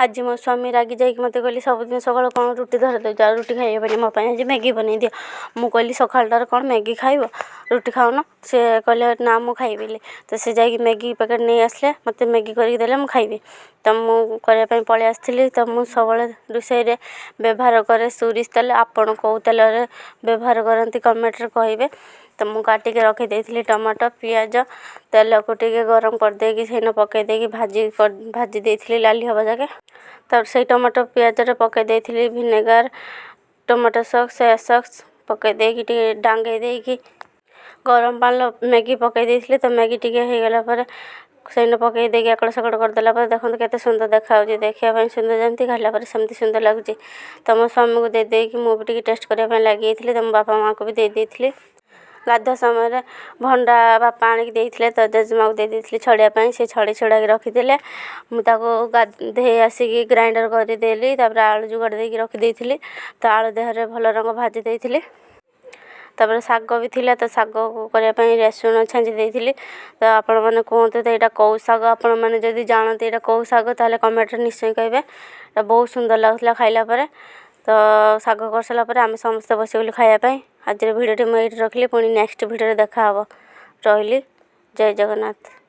ଆଜି ମୋ ସ୍ୱାମୀ ରାଗି ଯାଇକି ମୋତେ କହିଲେ, ସବୁଦିନ ସକାଳୁ କ'ଣ ରୁଟି ଧରେଇ ଦେଉଛ? ଆଉ ରୁଟି ଖାଇହେବନି, ମୋ ପାଇଁ ଆଜି ମ୍ୟାଗି ବନେଇ ଦିଅ। ମୁଁ କହିଲି, ସକାଳଟାରେ କ'ଣ ମ୍ୟାଗି ଖାଇବ? ରୁଟି ଖାଉନ। ସେ କହିଲେ, ନା, ମୁଁ ଖାଇବି ବୋଲି। ତ ସେ ଯାଇକି ମ୍ୟାଗି ପ୍ୟାକେଟ୍ ନେଇ ଆସିଲେ, ମୋତେ ମ୍ୟାଗି କରିକି ଦେଲେ ମୁଁ ଖାଇବି। ତ ମୁଁ କରିବା ପାଇଁ ପଳେଇ ଆସିଥିଲି। ତ ମୁଁ ସବୁବେଳେ ରୋଷେଇରେ ବ୍ୟବହାର କରେ ସୋରିଷ ତେଲ। ଆପଣ କେଉଁ ତେଲରେ ବ୍ୟବହାର କରନ୍ତି, କମେଣ୍ଟରେ କହିବେ। ତ ମୁଁ କାଟିକି ରଖିଦେଇଥିଲି ଟମାଟୋ, ପିଆଜ। ତେଲକୁ ଟିକେ ଗରମ କରିଦେଇକି ସେଇନ ପକାଇ ଦେଇକି ଭାଜି ଦେଇଥିଲି ଲାଲି ହେବା ଯାକେ। ତାପରେ ସେଇ ଟମାଟୋ ପିଆଜରେ ପକାଇ ଦେଇଥିଲି vinegar, tomato sauce, soya sauce ପକାଇ ଦେଇକି ଟିକେ ଡାଙ୍ଗେଇ ଦେଇକି ଗରମ ପାଣିରେ ମ୍ୟାଗି ପକାଇ ଦେଇଥିଲି। ତ ମ୍ୟାଗି ଟିକେ ହେଇଗଲା ପରେ ସେଇନ ପକାଇ ଦେଇକି ଏକଡ଼ ସେକଡ଼ କରିଦେଲା ପରେ ଦେଖନ୍ତୁ କେତେ ସୁନ୍ଦର ଦେଖାଯାଉଛି। ଦେଖିବା ପାଇଁ ସୁନ୍ଦର ଯେମିତି, ଖାଇଲା ପରେ ସେମିତି ସୁନ୍ଦର ଲାଗୁଛି। ତ ମୋ ସ୍ୱାମୀକୁ ଦେଇ ଦେଇକି ମୁଁ ବି ଟିକେ ଟେଷ୍ଟ କରିବା ପାଇଁ ଲାଗିଯାଇଥିଲି। ତ ମୋ ବାପା ମାଆଙ୍କୁ ବି ଦେଇ ଦେଇଥିଲି। ଗାଧୁଆ ସମୟରେ ଭଣ୍ଡା ବାପା ଆଣିକି ଦେଇଥିଲେ, ତ ଜେଜେମାକୁ ଦେଇ ଦେଇଥିଲି ଛଡ଼େଇବା ପାଇଁ। ସେ ଛଡ଼େଇ ଛୁଡ଼ାକି ରଖିଥିଲେ। ମୁଁ ତାକୁ ଗାଧେଇ ଆସିକି ଗ୍ରାଇଣ୍ଡର କରିଦେଲି। ତାପରେ ଆଳୁ ଯୋଗାଡ଼ ଦେଇକି ରଖିଦେଇଥିଲି। ତ ଆଳୁ ଦେହରେ ଭଲ ରଙ୍ଗ ଭାଜି ଦେଇଥିଲି। ତାପରେ ଶାଗ ବି ଥିଲା, ତ ଶାଗକୁ କରିବା ପାଇଁ ରସୁଣ ଛେଞ୍ଚି ଦେଇଥିଲି। ତ ଆପଣମାନେ କୁହନ୍ତୁ ତ ଏଇଟା କେଉଁ ଶାଗ? ଆପଣମାନେ ଯଦି ଜାଣନ୍ତି ଏଇଟା କେଉଁ ଶାଗ, ତାହେଲେ କମେଣ୍ଟରେ ନିଶ୍ଚୟ କହିବେ। ଏଇଟା ବହୁତ ସୁନ୍ଦର ଲାଗୁଥିଲା ଖାଇଲା ପରେ। ତ ଶାଗ କରିସାରିଲା ପରେ ଆମେ ସମସ୍ତେ ବସିଗଲୁ ଖାଇବା ପାଇଁ। ଆଜିର ଭିଡ଼ିଓଟି ମୁଁ ଏଇଠି ରଖିଲି। ପୁଣି ନେକ୍ସଟ ଭିଡ଼ିଓରେ ଦେଖା ହେବ। ରହିଲି, ଜୟ ଜଗନ୍ନାଥ।